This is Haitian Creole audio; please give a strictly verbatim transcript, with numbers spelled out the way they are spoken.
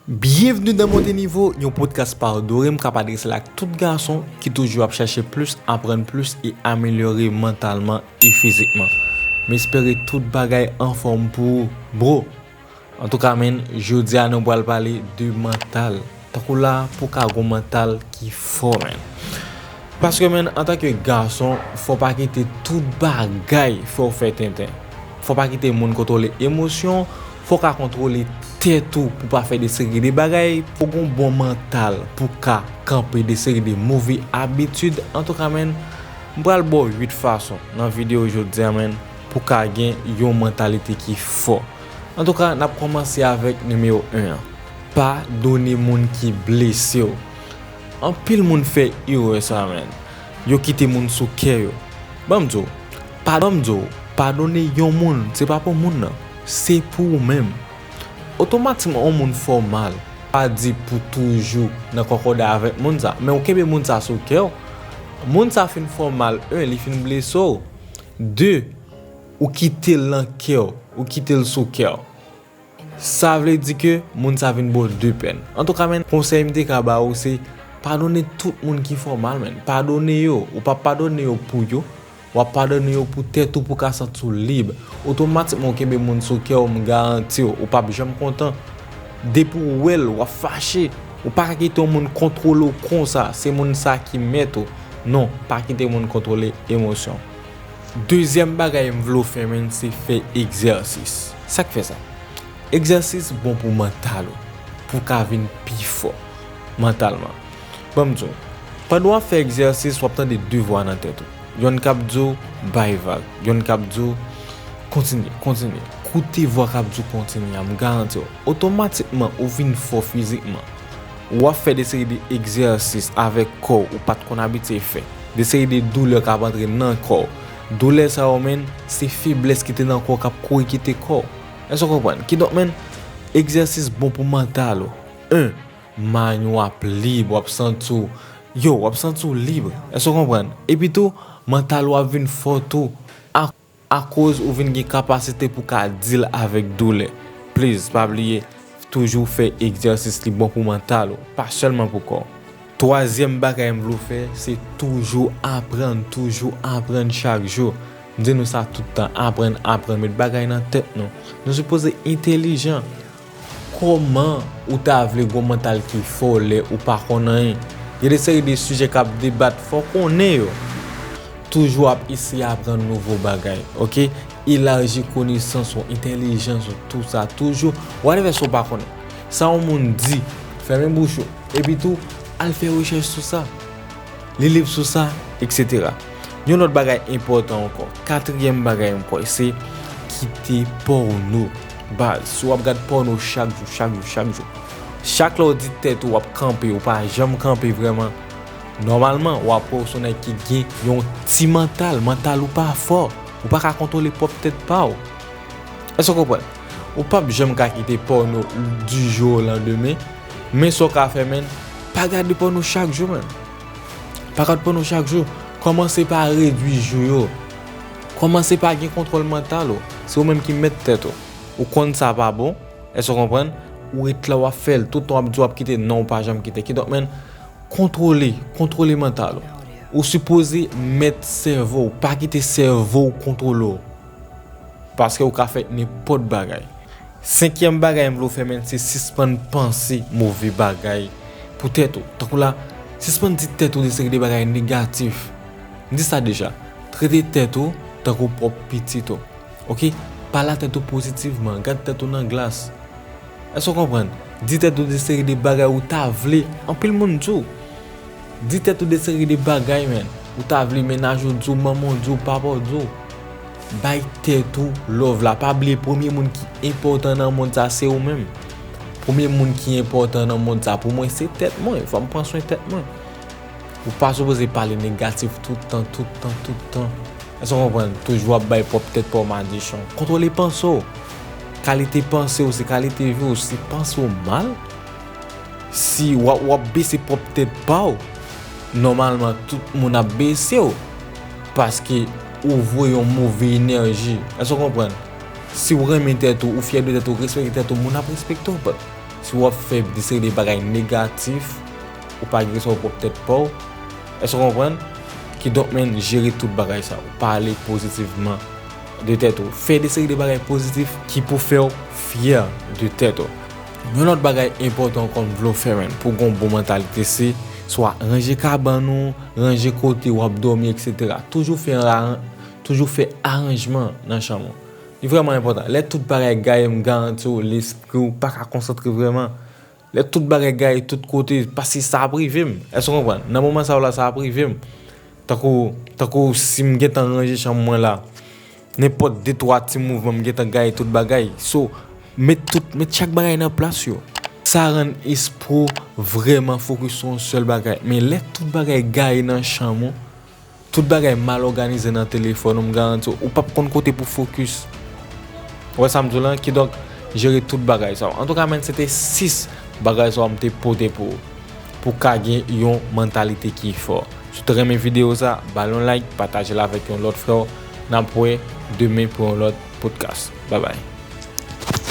Byenvni nan Monte Nivo, yon podcast pa Dorem k ap adrese l ak tout gason ki toujou ap chache plis, aprann plis e amelyore mantalman e fizikman. M espere tout bagay anfòm pou ou, bro. Antouka, menn, jodi a nou pral pale de mantal. Tankou la, pou ka gon mantal ki fò, menn. Paske, menn, antanke gason, fò w pa kite tout bagay fè w fè tenten. Fò w pa kite moun kontwole emosyon w, fò w ka kontwole tèt ou pou w pa fè de seri de bagay, pou w gon bon mantal, pou w ka kanpe de seri de move abitid. Antouka, menn, m pral ba w uit fason nan videyo jodi a, menn, pou w ka gen yon mantalite ki fò. Antouka, n ap kòmanse avèk nimewo en an. Padone moun ki blese w. Anpil moun fè erè sa, menn. Yo kite moun sou kè yo. Ban m di w, padon, m di w, padone yon moun, se pa pou moun nan. Se pou ou menm. Otomatikman, yon moun fè w mal. Pa di pou toujou nan kòkòday avèk moun sa, men ou kenbe moun sa sou kè w. Moun sa fin fè w mal, en, li fin blese w. De, ou kite l nan kè w, ou kite l sou kè w. Sa vle di ke moun sa vin ba w de pèn. Antouka, menn, konsèy m te ka ba ou se padone tout moun ki fè w mal, menn. Padone yo. Ou p ap padone yo pou yo. W ap padone yo pou tèt ou, pou w ka santi w lib. Otomatikman, ou kenbe moun sou kè w, m garanti w, ou p ap janm kontan. Depi w wè l, w ap fache. Ou pa ka kite yon moun kontwole w konsa. Se moun sa ki mèt ou. Non, pa kite moun kontwole emosyon w. Dezyèm bagay m vle w fè, menn, se fè egzèsis. Sa k fè sa? Egzèsis bon pou mantal ou, pou w ka vin pi fò mantalman. Ban m di w, pandan w ap fè egzèsis, w ap tande de vwa nan tèt ou. Yonn k ap di w, bay vag. Yonn k ap di w, kontinye, kontinye. Koute vwa k ap di w kontinye a, m garanti w, otomatikman, ou vin fò fizikman. W ap fè de seri de egzèsis avèk kò w ou pa t konn abitye fè. De seri de doulè k ap antre nan kò w. Doulè sa yo, menn, se feblès ki te nan kò w k ap kouri kite kò w. Èske w konprann? Kidonk, menn, egzèsis bon pou mantal ou. En, mind ou ap lib, w ap santi w, yo, w ap santi w lib. Èske w konprann? Epi tou, mantal ou ap vin fò tou. A, akoz ou vin gen kapasite pou ka deal avèk doulè. Please, pa bliye, toujou fè egzèsis, li bon pou mantal ou, pa sèlman pou kò w. Twazyèm bagay m vle w fè, se toujou aprann, toujou aprann chak jou. M di nou sa tout tan, aprann, aprann, met bagay nan tèt nou. Nou sipoze entèlijan. Kòman ou ta vle gon mantal ki fò lè ou pa konn anyen? Gen de seri de sijè k ap debat, fò w konnen yo. Toujou ap eseye aprann nouvo bagay, oke? Elaji konesans ou, entèlijans ou, tou sa, toujou. Whatever sa w pa konnen. Sa yon moun di, fèmen bouch ou. Epi tou, al fè rechèch sou sa. Li liv sou sa, etsetera. Yon lòt bagay enpòtan ankò, katriyèm bagay ankò, se kite pòno. Baz, si w ap gad pòno chak jou, chak jou, chak jou, chak lè w di tèt ou w ap kanpe, ou pa janm kanpe vrèman, nòmalman, w ap wè w se yon nèg ki gen yon ti mantal, mantal ou pa fò, ou pa ka kontwole pwòp tèt pa w. Èske w konprann? Ou p ap janm ka kite pòno du jour au lendemain, men sa w ka fè, menn, pa gade pòno chak jou, menn. Pa gad pòno chak jou. Kòmanse pa redui jou yo. Kòmanse pa gen kontwòl mantal ou. Se ou menm ki mèt tèt ou. Ou konn sa pa bon. Èske w konprann? Ou ret la, w ap fè l. Tout tan w ap di w ap kite, non, ou pa janm kite. Kidonk, menn, kontwole, kontwole mantal ou. Ou sipoze mèt sèvo w. Pa kite sèvo w kontwole w. Paske ou ka fè nenpòt bagay. Senkyèm bagay m vle w fè, menn, se sispann panse move bagay pou tèt ou. Tankou la, sispann di tèt ou de seri de bagay negatif. M di sa deja, trete tèt ou tankou pwòp pitit ou. Oke? Pale a tèt ou pozitivman, gad tèt ou nan glas. Èske w konprann? Di tèt ou de seri de bagay ou ta vle. Anpil moun di w. Di tèt ou de seri de bagay, menn. Ou ta vle mennaj ou di w, manman w di w, papa w di w. Bay tèt ou love la. Pa bliye premye moun ki enpòtan nan mond sa se ou menm. Premye moun ki enpòtan nan mond sa pou mwen se tèt mwen. Fò m pran swen tèt mwen. Ou pa sipoze pale negatif tout tan, tout tan, tout tan. Èske w konprann? Toujou ap bay pwòp tèt pa w madichon. Kontwole panse w. Kalite panse w se kalite vi w. Si panse w mal, si w ap, w ap bese pwòp tèt pa w, nòmalman, tout moun ap bese w. Paske ou voye yon move enèji. Èske w konprann? Si w renmen tèt ou, ou fyè de tèt ou, respekte tèt ou, moun ap respekte w, but Si w ap fè de seri de bagay negatif, ou pa gen respè pou pwòp tèt pa w. Èske w konprann? Kidonk, men, jere tout bagay sa yo. Pale pozitivman de tèt ou. Fè de seri de bagay pozitif ki pou fè w fyè de tèt ou. Yon lòt bagay enpòtan ou konn vle w fè, men, pou w gen yon bon mantalite, se swa ranje kabann ou, ranje kote w ap dòmi, etsetera. Toujou fè aran-, toujou fè aranjman nan chanm ou. Li vrèman enpòtan. Lè tout bagay gaye, m garanti w, lespri w pa ka konsantre vrèman. Lè tout bagay gaye tout kote, paske sa ap rive m. Èske w konprann? Nan moman sa yo la, sa ap rive m. Tankou, tankou si m gentan ranje chanm mwen la, nenpòt de twa ti mouvman, m gentan gaye tout bagay. So, met tout, met chak bagay nan plas yo. Sa rann espri w vrèman fokis sou yon sèl bagay. Men lè tout bagay gaye nan chanm ou, tout bagay mal òganize nan telefòn ou, m garanti w, ou p ap konn kote pou fokis. Ou wè sa m di w lan? Kidonk, jere tout bagay sa yo. Antouka, men, se te sis bagay sa yo m te pote pou ou, pou w ka gen yon mantalite ki fò. Si w te renmen videyo sa, ba l yon like, pataje l avèk yon lòt frè w. N ap wè demen pou yon lòt podcast. Babay.